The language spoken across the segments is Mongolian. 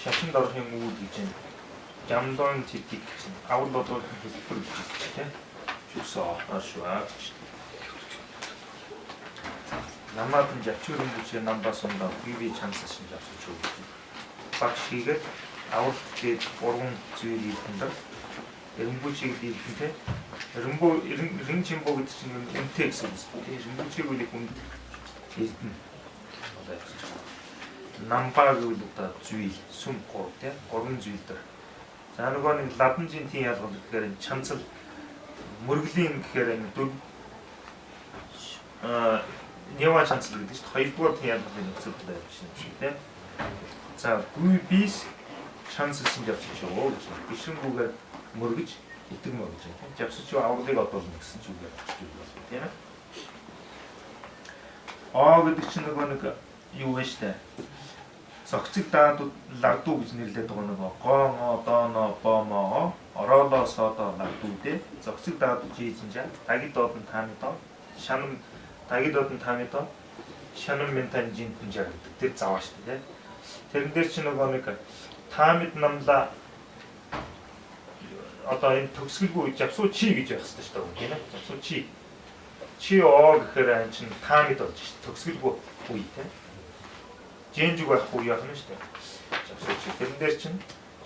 Шашинд орохын үйл гэж байна. Жамдон цэдэг гэж байна. Аврал бодуулах хэлбэр гэж байна тийм. Жүсөө оршваа гэж. Намаад нь жавчуурын бүчээ намбаа сундаа би чанс шин жавсаж юу гэж. Багш хийгээд авралт гээд гурван зүйл ирдэн дэр. Эренбүүчийг дийлхэн те. Эренбүү эрен чимбүү гэдэг чинь үнэтэй гэсэн үг үү те. Эренбүүчийг үл их үнд эрдэнэ. Одоо явж байгаа. Намбаа гэвэл одоо зүйл сүм гур те. Гурван зүйл дэр. За нөгөө нэг ладанжийн тийм ялгал гэхээр энэ чанцал мөргөлийн гэхээр энэ дөрв Нева чанцал гэдэг чинь хоёрдугаар тийм ялгалын нөхцөл байдал явж байна юм шиг те. За гүй бис чанцалсан явчих ёо гэж. Гişрэнгүүгээр мөргөж итэг мөргөж тийм. Жавсаж юу авралыг одуулна гэсэн ч үгээр авчих юм тийм ээ. Аа гэдэг чинь нөгөө нэг юу вэ штэ. Цогцог даадууд лагдуу гэж нэрлэдэг байгаа нөгөө гоо дооно бомоо ороолоо содоо лагдуу дээ. Цогцог даадуу жийжинжа таги доодан тааны доо шанам таги доодан тааны доо шанам ментан жинтэнжа гэдэг тэр заваа штэ тий. Тэрэн дээр чинь нөгөө нэг таамид намла одоо энэ төгсгөлгүй жавсуу чи гэж байх хэрэгтэй шүү дээ тийм ээ. Жавсуу чи. Чи оо гэхээр энэ чинь таамид болж шүү дээ. Төгсгөлгүй үе тийм. Жэнжиг байхгүй үе байх нь шүү дээ. Жавсуу чи. Тэрэн дээр чинь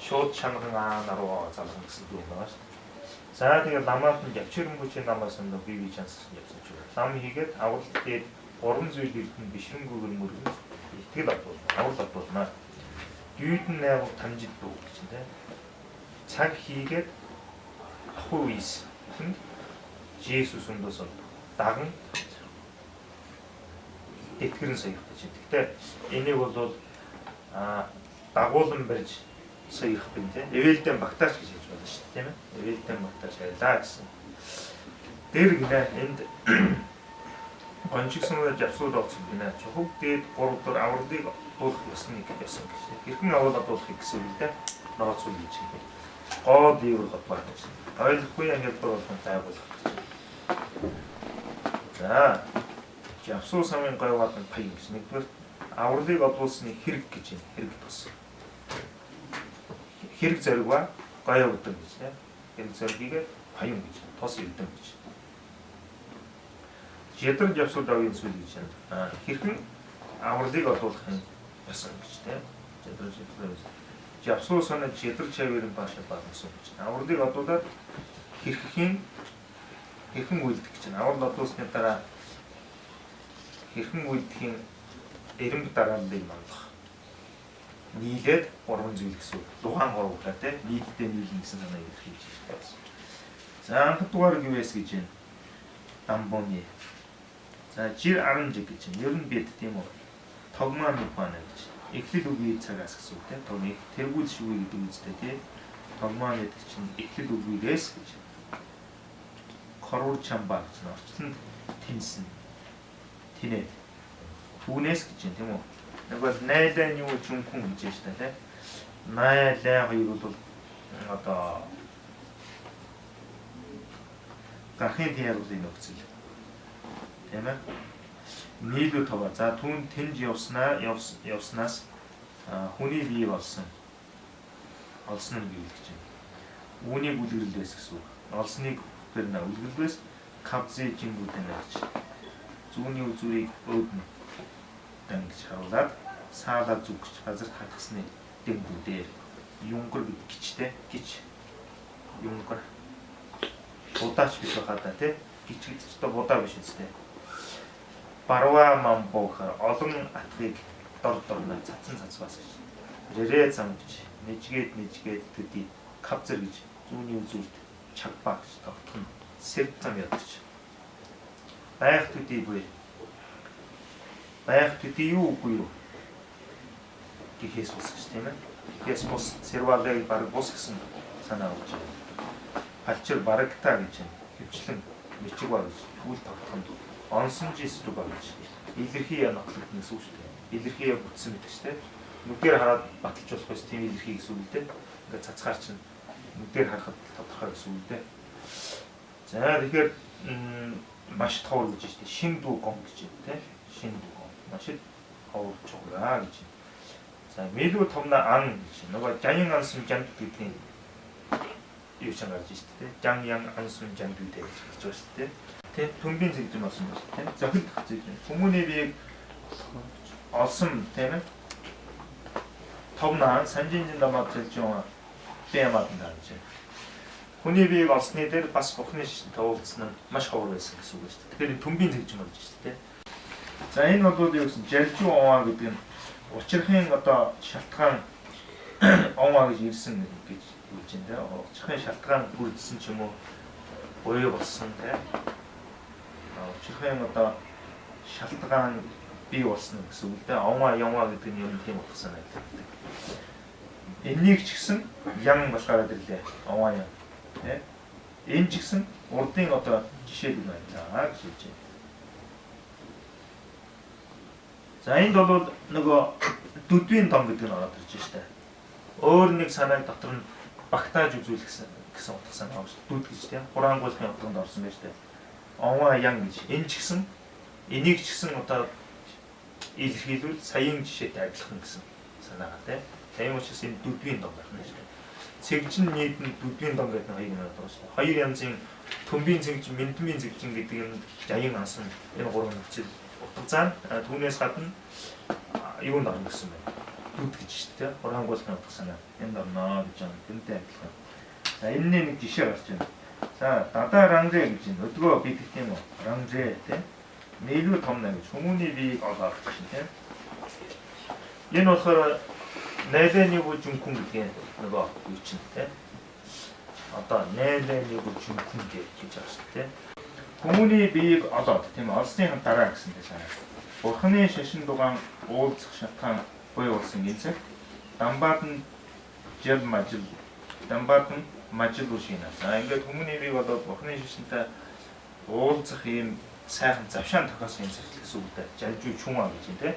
шууд чанган аа наруу залган гэсэн үг байгаа шүү дээ. За тэгээ ламаад нь явчирэнгүүчийн намаас нь би би чанс явсан чи. Лам хийгээд авралт гээд гурван зүйл эрдэнэ бишрэнгүүгээр мөргөн итгэл одуулна. Аврал одуулна. Дүйдэн найгуу тамжид дүү гэж тийм. Цаг хийгээд ахуй үес хүнд Жесүс өндөөс даган тэтгэрэн саяхтай чинь. Гэхдээ энийг бол дагуулan барьж саях бин тийм. Эвэлдэн багтаач гэж хэлж байна шүү дээ, тийм ээ. Эвэлдэн багтаач арилаа гэсэн. Дээр гинэ энд гончигсан жавсууд оцсон гинэ. Чухал дээд 3 дугаар авралыг дуулах ёсны ёсон гэж. Хэрхэн аврал дуулахыг гэсэн үг л дээ. Нооцол гэж юм. Гоо дийвэр годмар гэж. Ойлгохгүй хялбар болгон тайгуулах гэж. За. Жавсуу самын гойваад нь паян гэж. Нэгдүгээр авралыг олуулсны хэрэг гэж юм. Хэрэг тус. Хэрэг зориг ба гоё явдаг гэж тийм. Хэрэг зоригийг паян гэж. Тус эрдэм гэж. Ядар жавсуу давын зүйл гэж байна. Хэрхэн авралыг олуулахын ёсон гэж тийм. Ядар жавсуу жавсуу санаа ядар чавэрэн баашаа баасан гэж. Авралыг одуулаад хэрхэн хэрхэн үйлдэх гэж байна. Аврал одуулсны дараа хэрхэн үйлдэхийн эрэмб дарааллыг номлох. Нийлээд гурван зүйл гэсэн үг. Лугаан гурав гэхээр тийм нийтдээ нийлнэ гэсэн санаа илэрхийлж байна. За анх дугаар гэвэс гэж байна. Дамбоны. За жир 10 жиг гэж байна. Ер нь бид тийм үү? Тогмаа мипана гэж. Эхлэл үгүй цагаас гэсэн үг тийм. Тогны тэргүүл шүгэ гэдэг үгтэй тийм. Тогмаа гэдэг чинь эхлэл үгүйгээс гэж. Корур чамба гэж нь орчлонд тэнсэн. Тинэ. Түүнээс гэж байна тийм үү? Нэг бол найлайн юу жүнкүн гэж байна шүү дээ тийм. Найлайн хоёр бол одоо гарахын тияруулын нөхцөл. Тийм ээ. Нийлүү товаа. За түүн тэнж явснаа явснаас хүний бие болсон. Олсон нь гэвэл гэж байна. Үүнийг үлгэрлээс гэсэн үг. Олсныг перна үлгэрлээс кавзи жингүүдэн гэж. Зүүнний үзүүрийг өөднө дан гэж харуулад саалаа зүг гэж газар хатгсны дэнгүүдээр юнгар гэдэг гिचтэй гिच юнгар будаач биш байхаа да тий гिच гэдэг чинь одоо будаа биш үстэй. Барва мамбо гэхээр олон атгыг дор дорноо цацсан цацваас гэж. Рэрэ зам гэж нэжгээд нэжгээд төдий кавзэр гэж зүүнний үзүүрт чагба гэж тогтхон сэрд зам ядаж. Байх төдий буй. Байх төдий юу үгүй юу? Гэхээс бус гэж тийм ээ. Гэхээс бус сервалыг баг бус гэсэн санаа болж байна. Палчир барагта гэж байна. Хөвчлэн мичиг ба гэж түүл тогтхонд онсон жисрүү ба гэж илэрхий я нотлогдно гэсэн үг шүү дээ. Илэрхий я бүтсэн гэдэг чинь тийм. Нүдээр хараад баталж болох байсан тийм илэрхий гэсэн үг л дээ. Ингээд цацгаар чинь нүдээр харахад тодорхой гэсэн үг л дээ. За тэгэхээр маш товар гэж байна шүү дээ. Шин дүү гон гэж байна тийм. Шин дүү гон. Маш ховор чухал гэж байна. За мэлүү томна ан гэж нөгөө жан ансун жанд гэдгийн юу ч гарч шүү дээ. Жан ян ансун жанд гэдэг гэж гарч байгаа шүү дээ. Тэ төмбийн зэгжин болсон байна шүү дээ. Зохилдох зэгжин. Хүмүүний биеийг олсон тийм ээ. Томна санжинжин дамаа зэлжин бэмад гэж. Хүний биеийг олсны дээр бас Бурхны шашинтай уулзсан нь маш ховор байсан гэсэн үг шүү дээ. Тэгэхээр төмбийн зэгжин болж шүү дээ. За энэ бол юу гэсэн жалжуу оваа гэдэг нь учрахын одоо шалтгаан оваа гэж ирсэн гэж хэлж байна те. Учрахын шалтгаан бүрдсэн ч юм уу буюу болсон те. Учрахын одоо шалтгаан бий болсон гэсэн үг л дээ. Оваа яваа гэдэг нь юм тийм утга санаа илэрхийлдэг. Эннийг ч гэсэн ян болохоор ирлээ. Оваа ян. Тэ? Энэ ч гэсэн урдын одоо жишээ байна гэж хэлж байна. За энд бол нөгөө дүдвийн том гэдэг нь ороод ирж штэ. Өөр нэг санааг дотор нь багтааж үзүүлэх гэсэн утга санаа байна шүү. Дүд гэж тийм. Хураангуйлахын утганд орсон байж штэ. Оваа ян гэж. Энэ ч гэсэн энийг ч гэсэн одоо илэрхийлвэл саяын жишээтэй адилхан гэсэн санаагаа тийм. Тийм учраас энэ дүдвийн том байх нь шүү. Цэгжин нийт нь дүдвийн том гэдэг нь хоёр юм байна шүү. Хоёр янзын төмбийн цэгжин, мэндмийн цэгжин гэдэг юм жаян ансан энэ гурван нөхцөл утга заана. Түүнээс гадна юунд орно гэсэн бэ? Дүд гэж шүү дээ. Хураангуйлахын утга санаа энд орно гэж байна. Тэрнтэй адилхан. За энэний нэг жишээ гарч байна. За дадаа ранжэ гэж байна. Өдгөө би гэх юм уу? Ранжэ тийм. Нээлүү томно гэж хүмүүний биеийг олоод гэж тийм. Энэ болохоор найланыг жүнкүн гэдгийн нөгөө юу чинь тийм. Одоо найланыг жүнкүн гэж байгаа шүү дээ. Хүмүүний биеийг олоод тийм олсны дараа гэсэн тийм санаа. Бурхны шашин дугаан уулзах шалтгаан буй болсон энэ цагт дамбаад нь жил мажил дамбаад нь мажил үшинэ. За ингээд хүмүүний биеийг олоод Бурхны шашинтай уулзах ийм сайхан завшаан тохиосон юм цагт гэсэн үг дээ. Жалжуу чүмаа гэж юм тийм.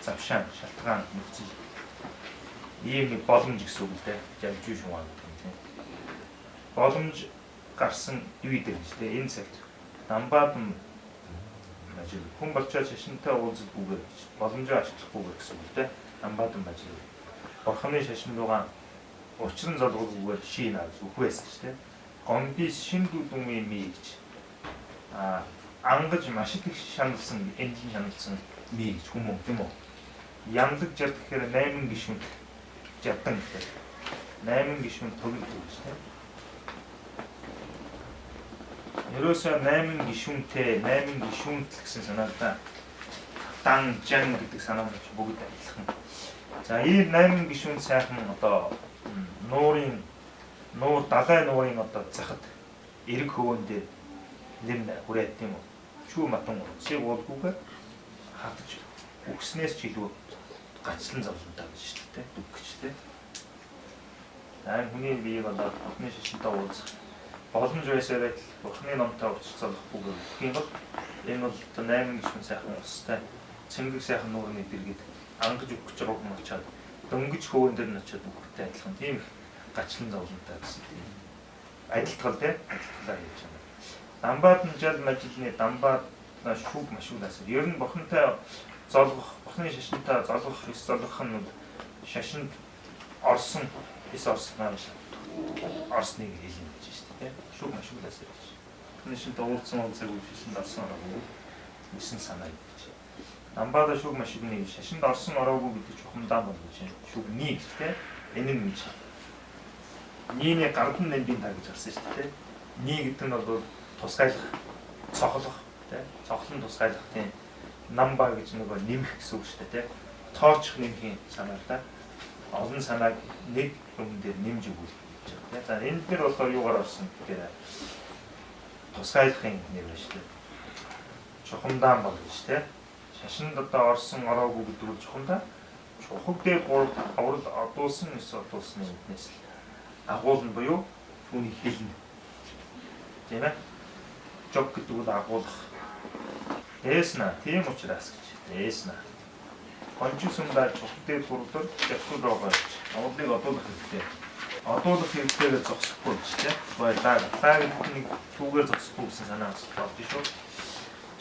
Завшаан, шалтгаан, нөхцөл ийм нэг боломж гэсэн үг л дээ. Жалжуу чүмаа гэдэг юм тийм. Боломж гарсан юу гэдэг юм тийм. Энэ цагт дамбаад нь мажил хүн болчоод шашинтай уулзалгүйгээр боломжоо ашиглахгүйгээр гэсэн үг л дээ. Дамбаад нь мажил. Бурхны шашин дугаан учран золгоогүйгээр шийнэ гэж үхвэс гэж тийм. Гомби шин дүдүмийн ми гэж ангаж маш их шаналсан, энжин шаналсан ми гэж хүмүүн тийм үү? Янлаг жад гэхээр 8 гишүүнт жадан гэхээр 8 гишүүн төгөлдөг гэж тийм. Ерөөсөө 8 гишүүнтэй, 8 гишүүнтэл гэсэн санаа л да. Дан, жан гэдэг санаа нь бүгд адилхан. За ийм 8 гишүүн сайхан одоо нуурын нуур далай нуурын одоо захад эрэг хөвөн дээр нэр хүрээд тийм үү? Чүү матан уцыг уулгүйгээр хатж үгснээс ч илүү гачлан зовлонтой гэж шүү дээ. Дүг гэж дээ. За энэ хүний биеийг болоод Бурхны шашинтай уулзах боломж байсаар л Бурхны номтой уулзахгүйгээр өгөх юм бол энэ бол одоо 8 гишүүн сайхан устай цэнгэг сайхан нуурны дэргэд ангаж өгөх гэж байгаа хүн очоод дөнгөж хөвөн дээр нь очоод өгөхтэй адилхан тийм их гачлан зовлонтой гэсэн тийм адилтгал тийм адилтгалаа хийж байгаа. Дамбаад нь жал мажилны дамбаад шүүг машуулаас ер нь Бурхантай золгох, Бурхны шашинтай золгох, эс золгох нь шашинд орсон эс орсноо орсныг хэлнэ гэж шүү дээ. Шүүг машуулаас гэж. Бурхны шашинтай уулзсан уулзаагүй шашинд орсон ороогүй гэсэн санаа гэж. Дамбаада шүүг машигны шашинд орсон ороогүй гэдэг чухамдаа бол гэж. Шүүгний гэж тийм. Энэ нь гэж. Нийний гардан нэмбийн та гэж гарсан шүү дээ. Ни гэдэг нь бол тусгайлах, цохлох тийм. Цохлон тусгайлах тийм. Намба гэж нөгөө нэмэх гэсэн үг шүү дээ тийм. Тоочих нэмхийн санаа л да. Олон санааг нэг юм дээр нэмж өгөх гэж байгаа тийм. За энэ дээр болохоор юугаар орсон гэхээр тусгайлахын нэр байна шүү дээ. Чухамдаан бол гэж тийм. Шашинд одоо орсон ороогүй гэдэг нь чухамдаа. Чухаг дээр гурав аврал одуулсан эс одуулсны үднээс л агуулна буюу түүнийг хэлнэ. Тийм ээ. Жог гэдэг бол агуулах. Дээснэ тийм учраас гэж. Дээснэ. Гончсондаа чухаг дээр гурлаар явсууд байгаа гэж. Авралыг одуулах хэрэгтэй. Одуулах хэрэгтэйгээ зогсохгүй гэж тийм. Байлаа. Лаа гэдэг нэг түүгээр зогсохгүй гэсэн санаа болж шүү.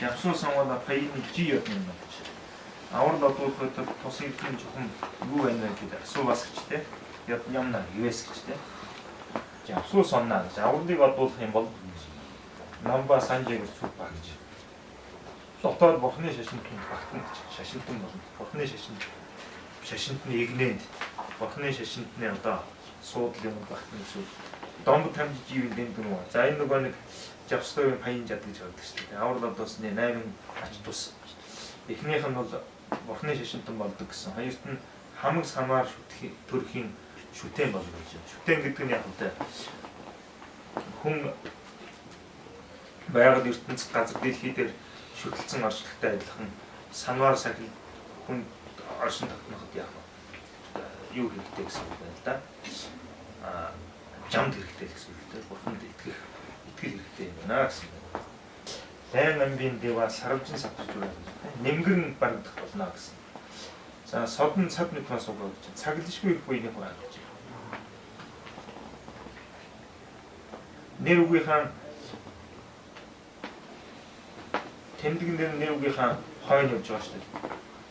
Явсуу сонгоно паяны жи юм гэж. Аврал одуулахад тус эрдэнэ чухам юу байна вэ гэдэг асууваас гэж те. Яднямна ивэс гэж те. Жавсуу соннаа гэж. Авралыг одуулах юм бол намба санжээ гэж зүг ба гэж. Дотоод бурхны шашинд багтана гэж. Шашинтан болно. Бурхны шашинд шашинт нь игнэнд бурхны шашинт нь одоо суудал юм багтана гэсэн. Домб тамж живэн дэндэн үү. За энэ нөгөө нэг жавслын паян жад гэж хардаг шүү дээ. Аврал одоосны 8 ач тус. Эхнийх нь бол бурхны шашинтан болдог гэсэн. Хоёрт нь хамаг самаар төрхийн шүтэн болно гэж. Шүтэн гэдэг нь яг үгүй хүн байгаль ертөнц газар дэлхий дээр шүтэлцэн орчлогтой адилхан санвар сахил хүн оршин тогтноход яг юу хэрэгтэй гэсэн үг байна л да. Жамд хэрэгтэй гэсэн үг л дээ. Бурханд итгэх итгэл хэрэгтэй юм байна гэсэн үг. Лайн амбийн дэва сарвжин савтаж байна. Нэмгэр нь барагдах болно гэсэн. За содон цад мэдмас угаа гэж. Цаглшгүй их буйны хугаа гэж. Нэр үгийнхаа тэмдэг нэр нэр үгийнхаа хойно явж байгаа шүү дээ.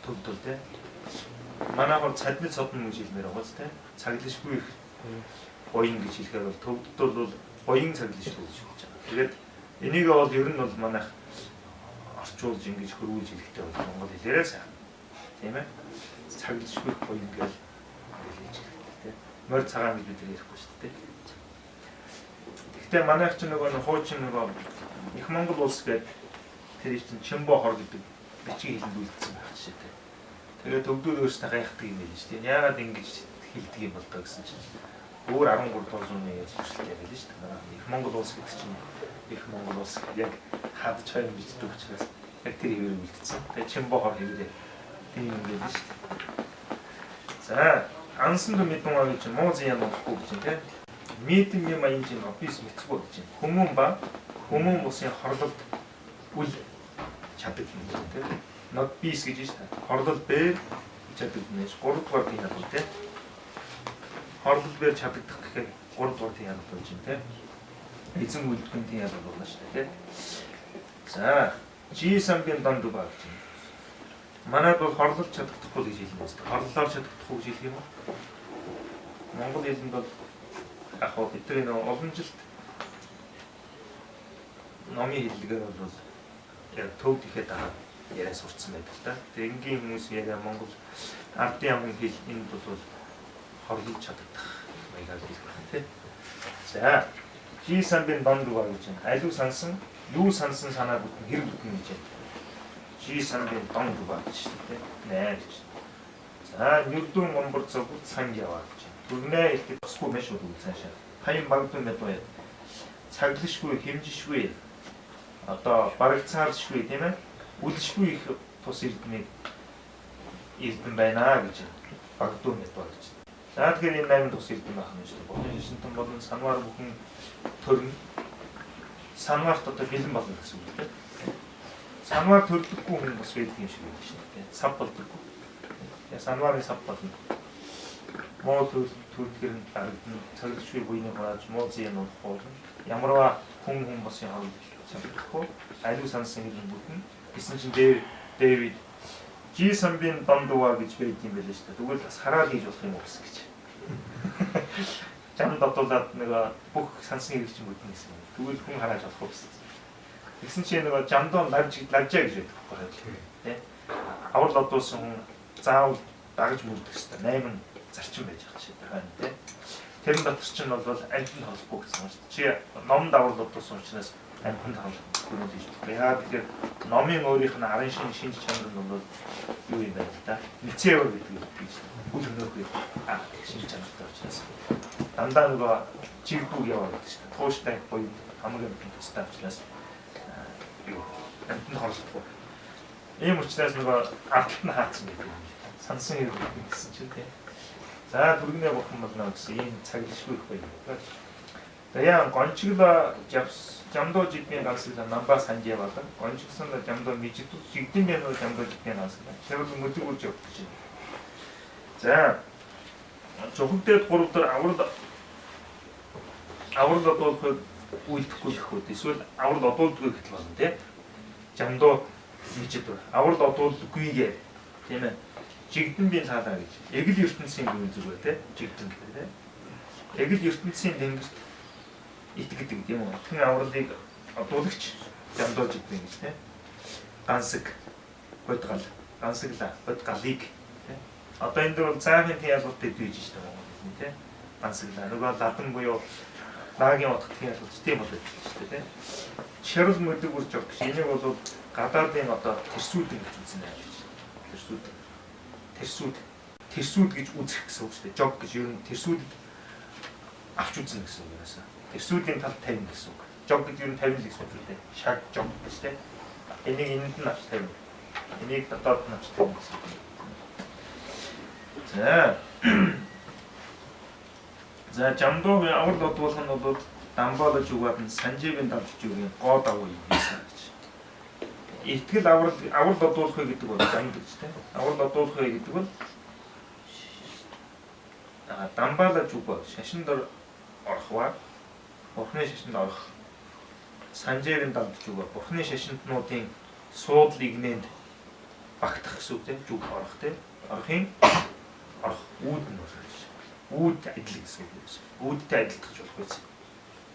Төвдөл те. Манайхаар цадны содон гэж хэлмээр байгаа ч те. Цаглшгүй их буян гэж хэлэхээр бол төвдөл бол буян цаглшгүй гэж хэлж байгаа. Тэгээд энийг бол ер нь бол манайх орчуулж ингэж хөрвүүлж хэлэхтэй бол монгол хэлээрээ сайн. Тийм ээ. Цаглшгүй буян гэж хэлж хэрэгтэй те. Морь цагаан гэж бид ярихгүй шүү дээ. Гэхдээ манайх ч нөгөө хуучин нөгөө их Монгол улс гэдэг тэр чинь Чимбо хор гэдэг бичгийн хэлэнд үлдсэн байх жишээтэй. Тэгээд төвдөл өөрсдөө гайхдаг юм байл шүү дээ. Яагаад ингэж хэлдэг юм бол доо гэсэн чинь өөр 13 дугаар зууны сурчлалт байл шүү дээ. Их Монгол улс гэдэг чинь их Монгол улс яг хадж хойно бичдэг учраас яг тэр хэвээр үлдсэн. Тэгээд Чимбо хор хэвээрээ тийм юм байл шүү дээ. За, ансан дүү мэдэн аа гэж муу зян болохгүй гэж тийм. Митэн юм аян чинь офис мэдхгүй гэж. Хүмүүн ба хүмүүн бусын хорлолд үл чаддаг юм тийм. Not peace гэж шүү дээ. Хорлол бээр чаддаг нэ. 3 дугаар тийм ядуу тийм. Хорлол бээр чадагдах гэхээр 3 дугаар тийм ядуу болж байна тийм. Эзэн үлдгэн тийм ядуу болно шүү дээ тийм. За, Жи самбын дандуу ба гэж. Манайд бол хорлол чадагдахгүй гэж хэлнэ үү? Хорлолоор чадагдахгүй гэж хэлэх юм уу? Монгол хэлэнд бол яг хоо бидний нөө уламжилт номын хэллэгээр бол яг төвд ихэд дагаад яриа сурцсан байдаг л да. Тэгээ энгийн хүмүүс яриа Монгол ардын амын хэл энд бол хорлож чадагдах маягаар хэлэх байна тий. За, жи самбын дондуга гэж байна. Алив сансан, юу сансан санаа бүтэн хэрэг бүтэн гэж байна. Жи самбын дондуга гэж тий. Нэ гэж. За, нүрдүүн гомбор зөв сан яваа гэж. Түргнээ ихтэй тусгүй маш үү цаашаа. Хаян багтун мэдвэ. Цаглшгүй, хэмжишгүй. Одоо барагцаалшгүй тийм ээ. Үлшгүй их тус эрдмийг эрдэм байна гэж багтун мэдвэ гэж. За тэгэхээр энэ 8 тус эрдэм байх нь шүү дээ. Бурхны шашинтан болон санвар бүхэн төрнө. Санварт одоо бэлэн болно гэсэн үг тийм. Санвар төрдөггүй хүн бас байдаг юм шиг байна шүү дээ. Сав болдоггүй. Санварын сав болно. Муу төрөлхөр нь дарагдана, цаглшгүй буйны хурааж, муу зэн унахгүй болно. Ямарваа хүн хүн босын хооронд чадахгүй, аливаа сансан юм бүтнэ. Гэсэн чинь Дэвид Жи самбын дондуга гэж байд юм байлээ шүү дээ. Тэгвэл бас хараал хийж болох юм уу гэсэн гэж. Жам додуулаад нөгөө бүх сансан хэрэг чинь бүтнэ гэсэн. Тэгвэл хүн харааж болох уу гэсэн. Тэгсэн чинь нөгөө жамдоо лавж лавжаа гэж байдаг байхгүй тий. Аврал одуулсан хүн заавал дагаж мөрдөх хэрэгтэй. 8 зарчим байж байгаа жишээ байна тий. Тэрэн дотор чинь бол амьтанд холбохгүй гэсэн юм шүү дээ. Чи номд аврал одуулсан учраас амьтанд холбохгүй гэж хэлдэг. Яагаад тэгэхээр номын өөрийнх нь арын шин шинж чанар нь бол юу юм бэ л да. Мицэвэр гэдэг юм гэж. Үл хөнөөх шинж чанартай учраас дандаа нөгөө чигдүүг яваа гэдэг шүү дээ. Тууштай буюу хамаг амьтанд тустай учраас юу амьтанд холбохгүй. Ийм учраас нөгөө ардталт нь хаацсан гэдэг юм. Сансан хэрэг гэсэн чинь тий. За түргэнээ бурхан болно гэсэн ийм цаглшгүй их баяр. За яа гончигла жамдоо жидмийн гансыг намба санжээ болон гончигсан жамдоо мижид жигдэн бянуу жамдоо жидмийн гансыг шавл мөдөг үрж явдаг чинь. За зөвхөн 3 дээр аврал одуулахыг үйлдэхгүй гэх үү эсвэл аврал одуулдаггүй гэх болно тий. Жамдоо мижид аврал одуулгүйгээ Тийм ээ. Жигдэн бийн лаалаа гэж. Эгэл ертөнцийн гүн зүг бай тээ. Жигдэн гэдэг тээ. Эгэл ертөнцийн тэнгэрт итгэдэг тийм үү? Тэн авралыг одуулагч жамдуу жигдэн гэж тээ. Гансаг бодгал, гансагла, бодгалыг тээ. Одоо энэ дөр бол цаахийн тэн ялгууртай дүйж штэ Монгол хэлний тээ. Гансагла. Нөгөө ладан буюу лагийн утга тэн ялгуурч тийм болоод штэ тээ. Шарал мөдөг үр жог гэж. Энийг бол гадаадын одоо тэрсүүдэн гэж үзнэ гэж. Тэрсүүдэн. Тэрсүүд. Тэрсүүд гэж үзэх гэсэн үг шүү дээ. Жог гэж ер нь тэрсүүдэд авч үзнэ гэсэн үг юусаа. Тэрсүүдийн тал тавина гэсэн үг. Жог гэдэг ер нь тавина гэсэн үг үү? Шаг жог гэж тийм. Энийг энд нь авч тавина. Энийг дотоод нь авч тавина гэсэн үг. За. За жамдуугийн аврал одуулах нь бол дамбаалаж угаад нь санживын давж үгийн гоо давуу юм байсан гэж. Итгэл аврал аврал одуулах гэдэг бол жамд гэж тийм. Аврал одуулах гэдэг бол дамбаалаж үгүй шашинд орох ба бурхны шашинд орох санживын давж үгүй бурхны шашинтнуудын суудал игнэнд багтах гэсэн үг тийм. Зүг орох тийм. Орохын орох үүд нь болох гэж. Үүд адил гэсэн үг юм. Үүдтэй адилтгаж болох байсан.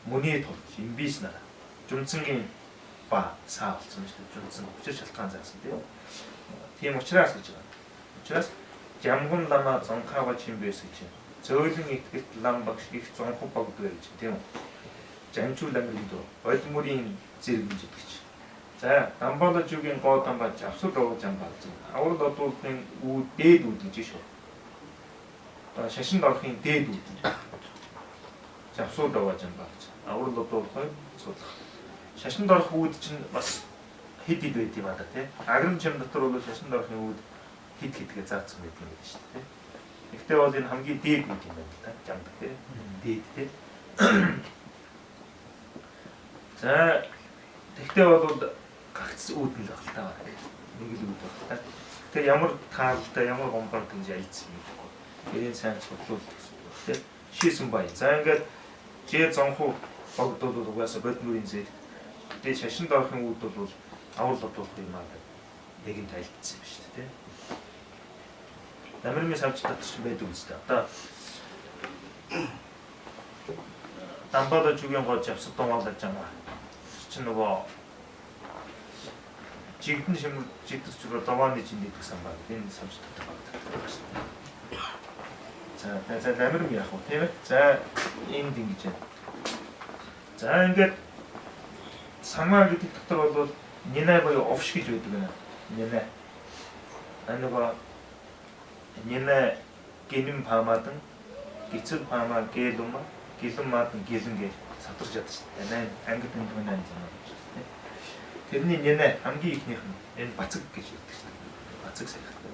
Мөний тулж имбис нараа. Жунцангийн ба саа болсон шүү дээ. Жунцан учир шалтгаан заасан тийм. Тийм учраас гэж байгаа. Учраас жамган лама зонхаага чимбэс гэж. Зөөлөн итгэлт лам багш их зонхо богд гэж тийм үү. Жанчуу ламрын дөө од мөрийн зэрэг гэж итгэж. За дамбаала жүгийн гоо дамбаа жавсар руу жамбаа. Аврал одуулгын үү дээд үүд гэж шүү. Одоо шашинд орохын дээд үүд гэж. Жавсуур руу жамбаа гэж. Аврал одуулгыг судлах. Шашинд орох үүд чинь бас хэд хэд байд юм аа да тий. Аграм чим дотор бол шашинд орохын үүд хэд хэдгээ заасан байт юм байна шүү дээ. Гэхдээ бол энэ хамгийн дээд үүд юм байна л да. Жамдаг тий. Дээд тий. За тэгтээ бол гагц үүд нь л баг л та. Нэг л үүд баг л та. Тэгэхээр ямар таалалтай ямар гомбар гэж альцсан юм бэ? Тэрийг сайн судлуул гэсэн үг тий. Шийсэн бай. За ингээд жээ зонхуу богдууд бол угаасаа бод мөрийн зээл. Тэгээ шашинд орохын үүд бол аврал одуулах юм аа нэг нь тайлбарласан юм шүү дээ тий. Дамирмын савж дотор ч байдаг үстэй. Одоо дамбаада жүгийн гоо жавсад дугаалж байгаа. Чи нөгөө жигдэн шимэр жигдэх зүгээр дугааны жинд идэх сан баг. Энэ савж дотор багтдаг шүү дээ. За за дамирм яах вэ тийм ээ? За энд ингэж байна. За ингээд самаа гэдэг дотор бол нинэ буюу овш гэж байдаг юм. Нинэ. А нөгөө нинэ гинэн памадан гицэл пама гэлүма гэлэн мадан гэлэн гэж сатарч яддаг шүү дээ. 8 ангид энд 8 санаа гэж байна тийм. Тэрний нинэ хамгийн ихнийх нь энэ бацаг гэж ярьдаг шүү дээ. Бацаг сахилтай.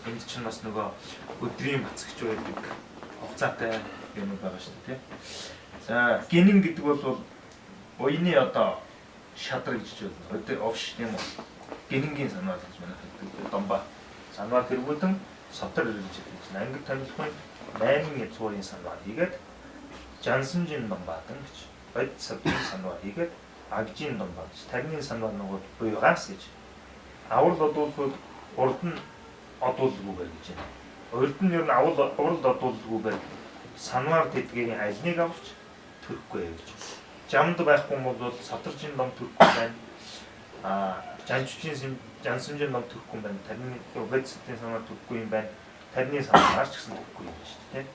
Энд чинь бас нөгөө өдрийн бацагч байдаг хугацаатай юм байгаа шүү дээ тийм. За гинэн гэдэг бол уяны одоо шадар гэж байна. Өдөр овш тийм үү? Гинэнгийн санаа гэж манайх хэлдэг. Домба. Санаа тэргүүдэн сотор гэж хэлдэг. Ангид томилохын 8 язгуурын санаа хийгээд жансамжийн домбадан гэж. Бод савжийн санаа хийгээд агжийн домбаа гэж. Тарны санаа нөгөө буйгаас гэж. Аврал одуулахыг урд нь одуулгүйгээр гэж байна. Урд нь ер нь аврал одуулгүйгээр санвар тэдгэрийн альныг авч төрөхгүй гэж. Жамд байхгүй юм бол соторжийн ном төрөхгүй байна. Аа жанчжийн жансамжийн ном төрөхгүй юм байна. Тарны бодисдын санаа төрөхгүй юм байна. Тарны санаа ч гэсэн төрөхгүй юм байна шүү дээ.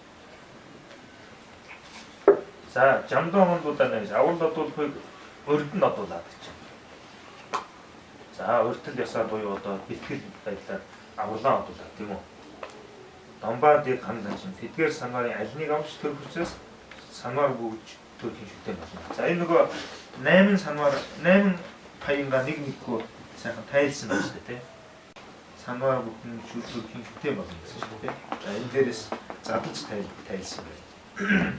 За жамдуу хондуудаа нэ гэж аврал одуулахыг урд нь одуулаад гэж. За уртл ясаар буюу одоо бэлтгэл байдлаар авралаа одуулаад тийм үү? Домбаа дээр хандан чинь тэдгээр санаарын альныг авч төрөх учраас санвар бүгж төрхийн шүтэн болно. За энэ нөгөө 8 санвар 8 паянга нэг нэггүй сайхан тайлсан байна шүү дээ тий. Санвар бүхэн төрхийн шүтэн болно гэсэн шүү дээ. За энэ дээрээс задлж тайлсан байна.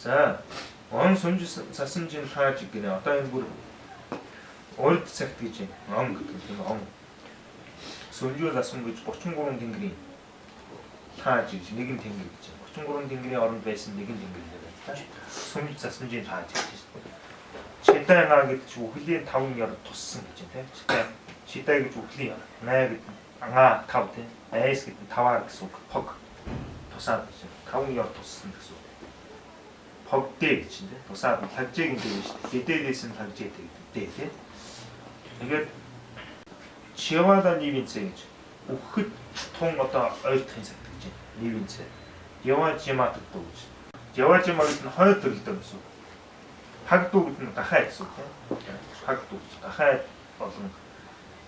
За он сүмж сасамжийн лааж гинэ. Одоо энэ бүр урд цагт гэж юм. Он гэдэг нь он. Сүмжүү засам гэж 33 тэнгэрийн лааж гэж нэгэн тэнгэр гэж. 33 тэнгэрийн оронд байсан нэгэн тэнгэр л байна та. Сүмж засамжийн лааж гэж шүү дээ. Чидай наа гэдэг чинь үхлийн 5 ёр туссан гэж юм те. Чидай чидай гэж үхлийн ёр. Най гэдэг нь Ангаа 5 тийм. Айс гэдэг нь таваар гэсэн үг. Пог тусаад гэж. Таван ёр туссан гэсэн үг. Погдэ гэж тийм. Тусаад лагжээг энэ дээ шүү дээ. Гэдэлээс нь лагжээ гэдэг дээ тийм. Тэгээд чивала нивэнцэ гэж үхэхэд тун одоо ойлтохын цаг гэж байна. Нивэнцэ. Ява жима гэдэг гэж. Ява жима гэдэг нь хойд төрөлдөө гэсэн үг. Пагдуу гэдэг нь гахай гэсэн үг тийм. Пагдуу гэж гахай болон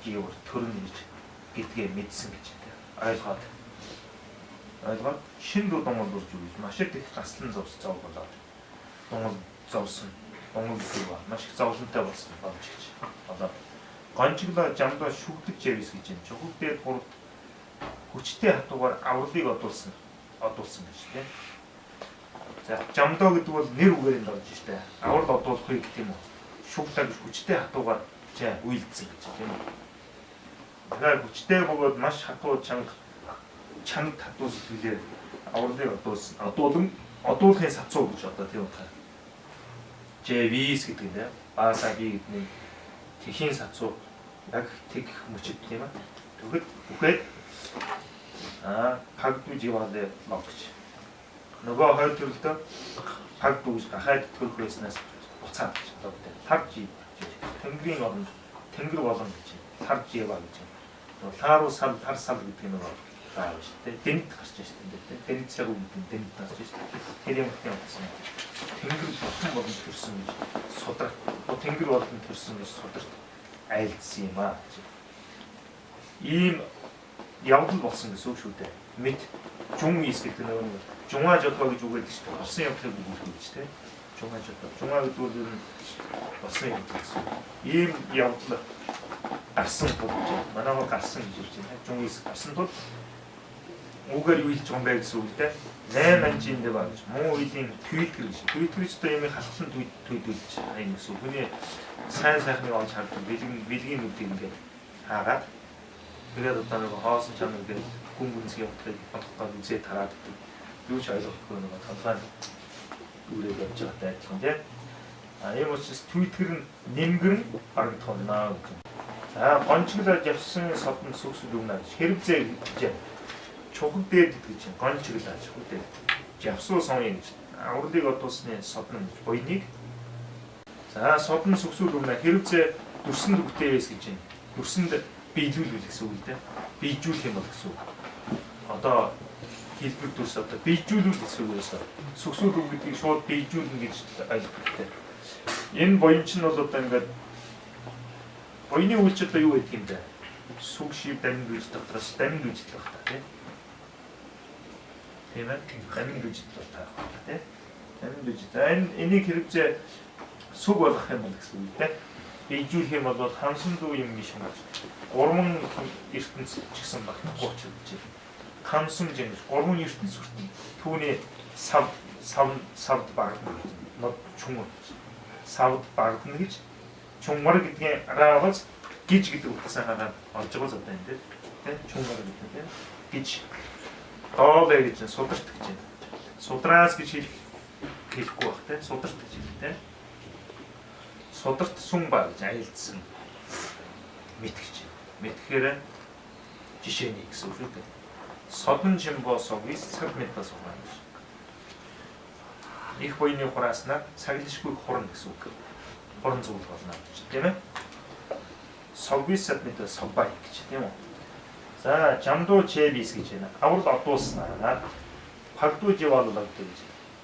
жиур төрнө гэж гэдгээ мэдсэн гэж тийм. Ойлгоод. Ойлгоод шин дүү дунгал урж өгч маш их гаслан зовс зов болоод дунгал зовсон дунгал гэдэг ба маш их зовлонтой болсон болж гэж болоод гончиглоо жамдаа шүгдэг жавис гэж юм. Чухал дээд гуравт хүчтэй хатуугаар авралыг одуулсан гэж тийм. За жамдоо гэдэг бол нэр үгээр нь орж штэ. Аврал одуулахыг гэх юм уу. Шүглаа гэж хүчтэй хатуугаар чаа уйлдсан гэж тийм үү. Тэгэхээр хүчтэй бөгөөд маш хатуу чанга чанга хатуу сэтгэлээр авралыг одуулсан. Одуулахын сацуу гэж одоо тийм утгаар. Жавис гэдэг нь тийм. Баасаги гэдэг нь тэхийн сацуу яг тэг мөчөд тийм ээ. Тэгэхэд үхээд пагдуу живалэ лог гэж. Нөгөө хойд төрөлдөө пагдуу гэж гахайд төрөх байснаас буцаад гэж одоо гэдэг. Лар жи тэнгэрийн оронд тэнгэр болон гэж. Лар жива гэж. Нөгөө лааруу сал тар сал гэдэг нөгөө байгаа шүү дээ. Дэнт гарч шүү дээ. Дэнт цаг үг гэдэг дэнт гарч шүү дээ. Тэр юм тийм болсон. Тэнгэр бурхан болон төрсөн гэж сударт. Тэнгэр болон төрсөн гэж сударт айлдсан юм аа гэж. Ийм явдал болсон гэсэн үг шүү дээ. Мэд жун ис гэдэг нөгөө нэг жунгаа жодгоо гэж үгээд шүү дээ. Болсон явдлыг өгүүлэх гэж тийм. Жунгаа жодгоо. Жунгаа гэдэг нь ер нь болсон явдал гэсэн. Ийм явдал гарсан тул гэж. Манайхаа гарсан гэж хэлж байна. Жун ис гарсан тул үгээр юу хэлж байгаа юм бэ гэсэн үг л дээ. 8 анжинд ба гэж. Муу үеийн твиттер гэж. Твиттер ч одоо юм халахлан твитүүлж байгаа юм гэсэн үг. Хүний сайн сайхныг олж хардаг бэлгийн нүдийг ингээд хаагаад тэгээд одоо нэг хоосон чанар гэдэг гүн гүнзгий утгыг бодохгүй үзээ тараад гэдэг. Юу ч ойлгохгүй нэг толгой үүрээд явж байгаатай адилхан тийм. А ийм учраас твиттер нь нэмгэр нь барагдах болно гэж. За гончглоод явсан содон сүгс дүгнэ гэж. Хэрвзээ гэж. Чухал дээр гэж гончглаа чухал дээр. Явсуу сон гэж. Авралыг одуулсны содон гэж буйныг. За содон сүгсүүд дүгнэ. Хэрвзээ дүрсэнд үгтэй байс гэж байна. Дүрсэнд биелүүлвэл гэсэн үг л дээ. Биежүүлэх юм бол гэсэн үг. Одоо хэлбэр дүрс одоо биежүүлвэл гэсэн үг байсан. Сүгсүүд үг гэдгийг шууд биежүүлнэ гэж ойлгох хэрэгтэй. Энэ буян чинь бол одоо ингээд буяны үйлч одоо юу гэдэг юм бэ? Сүг шив дамин гүйж дотроос дамин гүйж л байх та тийм. Тийм ээ? Дамин гүйж л байх та тийм. Дамин гүйж. За энэ энийг хэрэгцээ сүг болгох юм бол гэсэн үг дээ. Биежүүлэх юм бол хамсан дүү юм биш юм. Гурван ертөнц ч гэсэн багтахгүй ч гэж. Хамсан жин гурван ертөнц хүртэн түүний сав савд багтана гэж. Нод чүн. Савд багтана гэж. Чүнмар гэдгийн раагаас гиж гэдэг утгасаагаар олж байгаа л одоо энэ дээр. Тэ чүнмар гэдэг нь тэ. Гиж. Доолэ гэж сударт гэж байна. Судраас гэж хэлэхгүй бах тэ. Сударт гэж хэлэх тэ. Сударт сүм ба гэж айлдсан мэтгэж. Мэтгэхээр жишээний гэсэн үг шүү дээ. Содон чимбо согвис цаг мэдээ сухраа гэж. Их буйны хурааснаар цаглшгүй хурна гэсэн үг. Хуран зүйл болно гэж тийм ээ. Согвис сад мэдээ согбай гэж тийм үү. За жамдуу чэвис гэж байна. Аврал одуулснаар пагдуу живаалал гэж.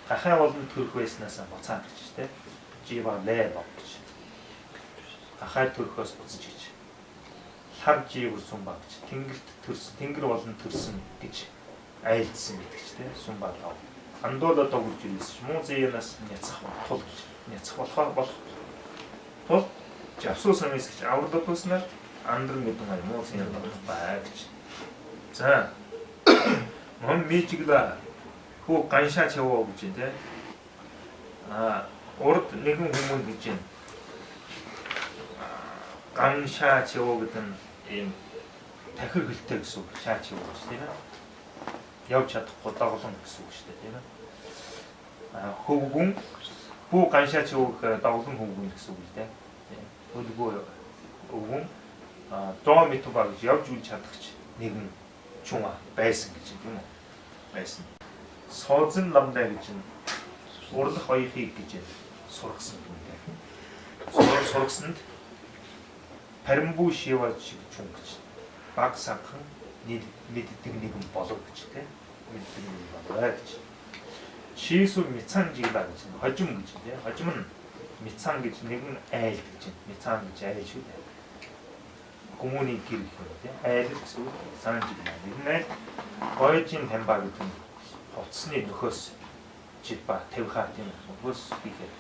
Гахай болон төрөх байснаас буцаад гэж тийм. Живаалэ лог гэж. Гахай төрөхөөс буцаж гэж. Лар живэр сум ба гэж. Тэнгэрт төрсөн, тэнгэр болон төрсөн гэж айлдсан гэдэг ч тийм. Сум ба лав. Андуула догорж ирсэн. Муу зээнаас няцах тул гэж. Няцах болохоор болох тул жавсуу самис гэж аврал одуулснаар андран гэдэг нь муу зээн болох бай гэж. За. Мон мижигла хүү ганшаа чаваа гэж тийм. А урд нэгэн хүмүүн гэж байна. Ганшаа чаваа гэдэг нь ийм тахир хөлтэй гэсэн үг. Шаа чаваа гэж тийм ээ. Явж чадахгүй доглон гэсэн үг шүү дээ тийм ээ. А хөвгүн хүү ганшаа чаваа гэхээр доглон хөвгүн гэсэн үг л дээ. Хөлгөө өвгүн доо мэтуба гэж явж үл чадах ч нэгэн чума байсан гэж юм уу? Байсан. Созон ламдай гэж нь урлах оёхыг гэж сургасан юм. Сургасанд Паримбу Шива шиг чун гэж баг санхан мэддэг нэгэн болов гэж тийм мэддэг нэгэн болов гэж. Шисү Мицан жигла гэж хожим гэж тийм хожим нь Мицан гэж нэгэн айл гэж Мицан гэж айл шүү дээ. Хүмүүний гэр гэх юм тийм айл гэсэн үг Мицан жигла нэгэн айл гойжин тамба гэдэг нь хувцсны нөхөөс жидба тавихаа тийм нөхөөс хийхэд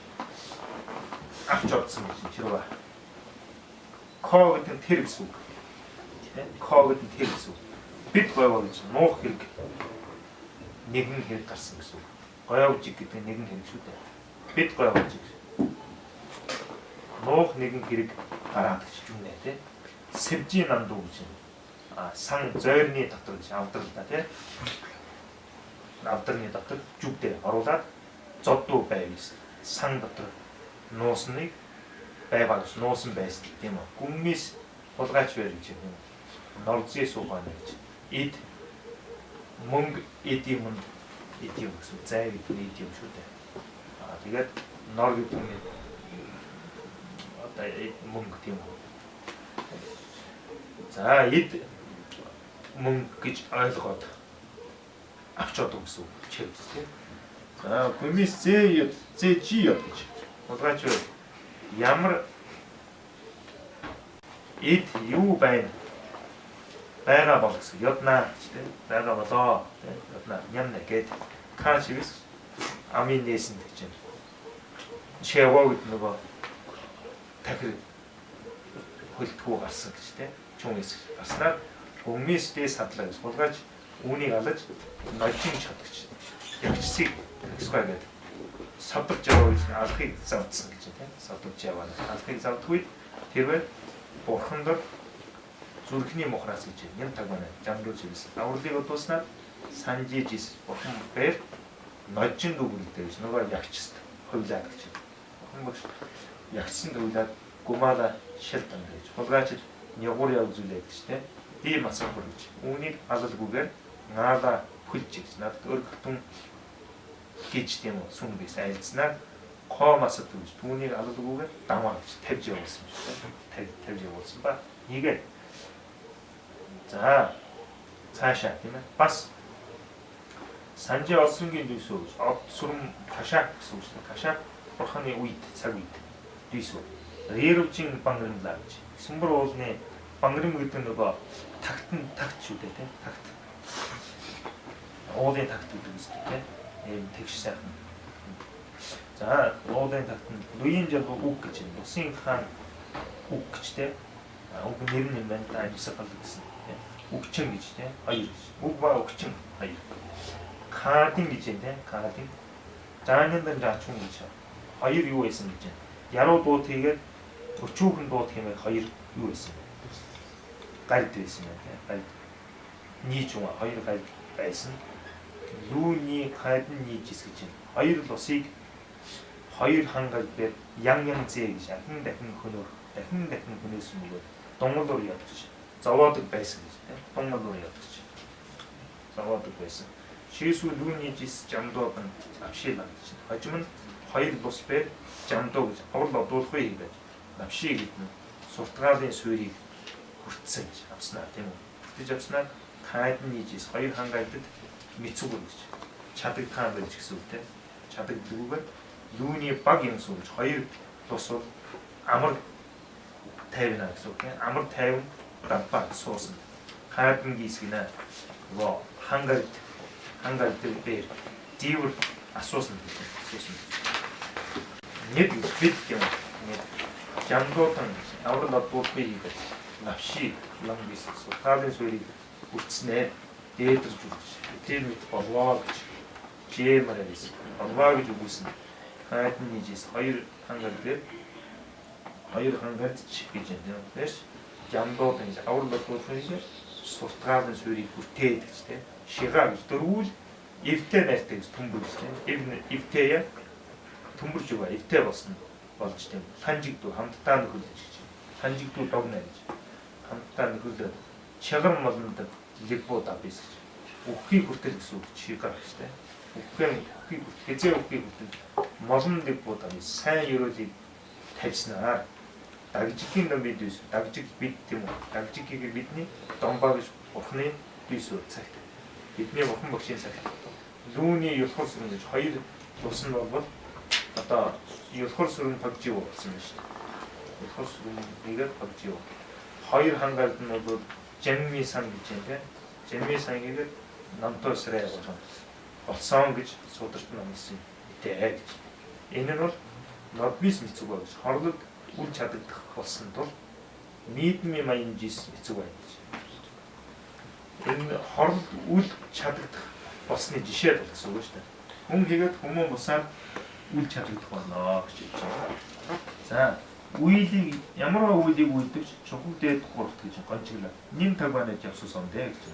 авч одсон гэж чирва. Ко гэдэг нь тэр гэсэн үг. Ко гэдэг нь тэр гэсэн үг. Бид говьо гэж нуух хэрэг нэгэн хэрэг гарсан гэсэн үг. Говьжиг гэдэг нь нэгэн хэрэг шүү дээ. Бид говьжиг. Нуух нэгэн хэрэг гараад гэж юунэ тий. Сэвжийн нандуу гэж сан зойрны дотор гэж авдрал та тий. Авдрны дотор жүгдээ оруулаад зоддуу байвс. Сан дотор нуусныг байваа гэж нуусан байсан тийм үү. Гүммис хулгайч байр гэж юм. Норзын суугаана гэж. Эд мөнгө эд юмд эд юм гэсэн зай гэдэг нь эд юм шүү дээ. Аа тэгээд нор гэдэг нь одоо эд мөнгө тийм үү. За эд мөнгө гэж ойлгоод авч одог гэсэн үг чирвс тийм. За гүмис зэ зэ жи ёд гэж. Хулгайч ямар эд юу байна? Байгаа бол гэсэн. Яднаа гэж тийм. Байгаа болоо тийм. Яднаа нямна гэд кан чивс амын нээсэн гэж юм. Шэвоо гэдэг нөгөө тахир хөлтгүү гарсан гэж тийм. Чүн эс гарснаар гүмис дээ садлаа гэж. Хулгайч үүнийг алаж ножин чадагч. Ягчсыг таксгай гэдэг. Содолж яваа гэж алхыг завдсан гэж тийм. Содолж яваа. Алхыг завдах үед тэрвээ бурхан дор зүрхний мухраас гэж ням таг байна. Жамруулж ирсэн. Авралыг одууснаар санжиж ис бурхан бээр ножин дүгнэлтэй гэж нөгөө ягчст хувлаад гэж. Бурхан багш ягчсан төвлаад гумаала шил данд гэж. Хулгайч нягуур яв зүйлээд гэж тийм. Би масанхур гэж. Үүнийг алалгүйгээр наала хөлж гэж. Надад өргөтөн гэж тийм үү сүм гэж айлдснаар коо масад гэж түүнийг алалгүйгээр дамаа гэж тавьж явуулсан юм шиг тийм. Тавьж явуулсан ба. Нэгээ. За цаашаа тийм ээ. Бас Санжи олсонгийн дүйсүү гэж од сүрм ташаак гэсэн үг шүү дээ. Ташаак бурханы үед цаг үед дүйсүү. Рервжин бангримлаа гэж. Сүмбэр уулны бангрим гэдэг нөгөө тагтан тагт шүү дээ тийм. Тагт. Уулын тагт гэдэг үг шүү дээ тийм. Ийм тэгш сайхан. За уулын тагт нь Луийн жалбуу үг гэж юм. Усын хаан үг гэж тийм. Үг нэр нь юм байна. Амьсгал гэсэн тийм. Үгчин гэж тийм. Хоёр гэж. Үг ба үгчин хоёр. Кадин гэж юм тийм. Кадин. Жааниндан жаачун гэж. Хоёр юу байсан гэж юм. Яруу дуут хийгээд өчүүхэн дуут хэмээх хоёр юу байсан бэ? Гард байсан байна тийм. Гард. Нийж юм хоёр гард байсан. Лүүний кадин нийж ис гэж юм. Хоёр лусыг хоёр хангал дээр ян ян зээ гэж ахин дахин хөнөөр дахин дахин хөнөөсөн бөгөөд дунгалуур ядаж зовоодог байсан гэж тийм. Дунгалуур ядаж зовоодог байсан. Шийсүү лүүний жис жамдууд нь авшийлаа гэж. Хожим нь хоёр лус бээр жамдуу гэж аврал одуулахгүй хийгээд навши гэдэг нь суртгаалын суурийг хүртсэн гэж авснаа тийм үү. Хүртэж авснаа кайдны жис хоёр хангайдад мэцүгүр гэж чадагдхан байж гэсэн үг тийм. Чадагддаггүйгээр лүүний баг юм сууж хоёр лус бол амар тайвна гэсэн үг тийм. Амар тайван дампаа суусан. Кайдны гис гинэ. Нөгөө хангайд хангайд дээр дивэр асуусан гэж асуусан. Нэг бид юм. Нэг жамдуудан аврал одуулахгүй хийгээд навши лам гис сутаалын суурийг хүртснээр дээдэрж үрж тэр мэт болвоо гэж жэмарэ гэсэн. Болвоо гэж үгүйсэн. Хайдны нийжээс хоёр хангар дээр хоёр хангард ч гэж юм. Тэрш жамдуудан гэж аврал одуулахгүй хийгээд суртгаалын суурийг хүртээд гэж тийм. Шига гэж дөрвүүл эвтэй найртай гэж төмбөр гэж тийм. Эв эвтэй төмбөрж өгөө эвтэй болсон болж тийм. Ланжигдүү хамтдаа нөхөрлөж гэж. Ланжигдүү догно гэж. Хамтдаа нөхөрлөөд чагар молонд Лигбо дабис гэж. Үххийг хүртэл гэсэн үг чигаар гэж тэ. Үххэн үххийг хүртэл хизээ үххийг хүртэл молон лигбо дабис сайн ерөөлийг тавьснаар дагжигийн ном бид дүйс дагжиг бид тийм үү дагжигийг бидний домбаа гэж бурхны дүйс цагт бидний бурхан багшийн цагт лүүний юлхор сүрэн гэж хоёр тус нь бол одоо юлхор сүрэн пагжив болсон байна шүү дээ. Юлхор сүрэн нэгээр пагжив. Хоёр хангалд нь бол жамми сан гэж юм те. Жамми сан гэгээд намтай срэ болгон болсон гэж сударт номлосон мэдээ гэж. Энэ нь бол нодмис мэцүг гэж хорлод үл чадагдах болсон тул нийтмийн маянжис мэцүг байна гэж. Энэ хорлод үл чадагдах болсны жишээ бол гэсэн үг шүү дээ. Хүн хийгээд хүмүүн бусаар үл чадагдах болно гэж хэлж байна. За, үеийг ямар үеийг үйлдвч чухал дээд гуравт гэж гончиглаа. Нин тагванаж явсан сон дээ гэж.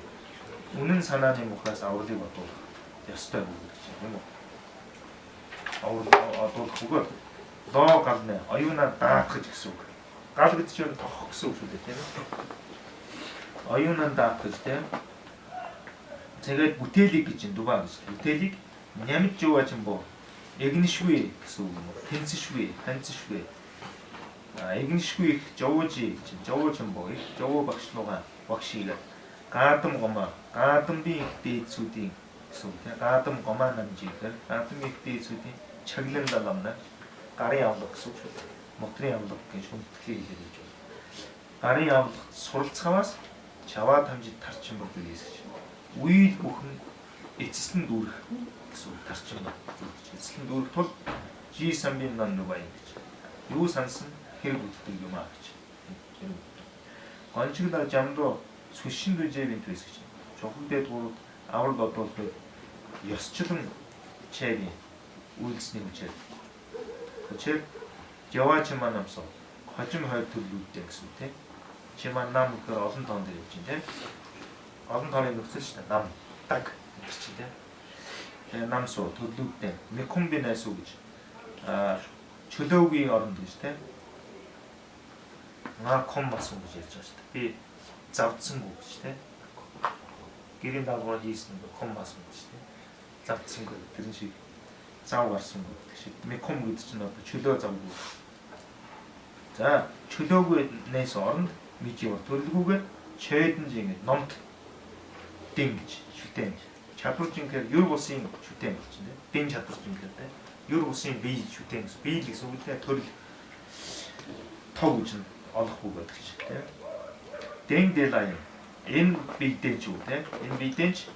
Үнэн санааны мухаас авралыг бодуулах ёстой үг гэж юм уу? Аврал одуулах үгээр лоо галнэ оюунаа даатгаж гэсэн үг. Гал гэдэг чинь тохох гэсэн үг шүү дээ, тийм ээ. Оюунаа даатгаж тийм. Тэгээд бүтээлийг гэж дубаа гэж. Бүтээлийг нямж жууа ч юм боо. Эгншгүй гэсэн үг юм уу? Тэнцшгүй, ханцшгүй. А эгншгүй их жовуужи гэж жовууж юм боо. Их жовуу багшлууга багшиглаа. Гадам гомоо, гадамдын их дээдсүүдийн гэсэн үг тийм. Гадам гомоо намжи гэхээр гадамын их дээдсүүдийн чаглан даламна гарын авлага гэсэн үг шүү дээ. Мотрын авлага гэж хүндэтгэлийг хэлээд байж байна. Гарын авлага суралцахаас чаваа тамжид тарчин бүр гэж. Үйл бүхэн эцэслэн дүүрэх гэсэн үг тарчин ба. Эцэслэн дүүрэх тул жи самбин нан нүбай гэж. Юу сансан хэрэг үлддэг юм аа гэж. Хэрэг. Гончиглаа жамдуу сүшин дүжээвийн төс гэж. Чухал дээд гурав аврал бодуулахыг ёсчлон чэгийн үйлсний хүчээр. Хүчээр яваа чимаа намсуу хожим хойд төрлүүдтэй гэсэн үг тийм. Чимаа нам гэхээр олон тоон дээр явж байна тийм. Олон тооны нөхцөл шүү дээ. Нам, даг гэдэг чинь тийм. Тэгээ намсуу төрлүүдтэй мекумби найсуу гэж аа чөлөөгийн оронд гэж тийм. Наа ком басан гэж ярьж байгаа шүү дээ. Би завдсангүй гэж тийм. Гэрийн даалгавар хийсэн ком басан гэж тийм. Завдсангүй тэрэн шиг зав гарсангүй гэдэг шиг. Мекум гэдэг чинь одоо чөлөө завгүй. За чөлөөгүй найс оронд мижи бол төлөлгүйгээр чойдон жингээ номт дэн гэж шүтэн. Чадваржин гэхээр юр бусын шүтэн болчихно тийм. Дэн чадваржин гэхээр тийм. Юр бусын бие шүтэн гэсэн. Бие л гэсэн үг тийм. Төрөл тог гэж нь олохгүй гэдэг чинь тийм. Дэн дэлайн энэ биедэн ч үү тийм. Энэ биедэн ч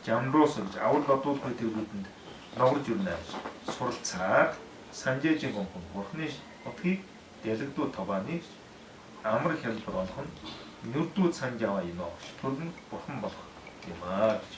жамруус гэж авал бодуулах тэргүүдэнд ногорж ирнэ гэж суралцаад санжээжин гомхон бурхны утгийг дэлгдүү тобааны амар хялбар олох нь нүрдүү санж аваа юм аа гэж төргөн бурхан болох юм аа гэж.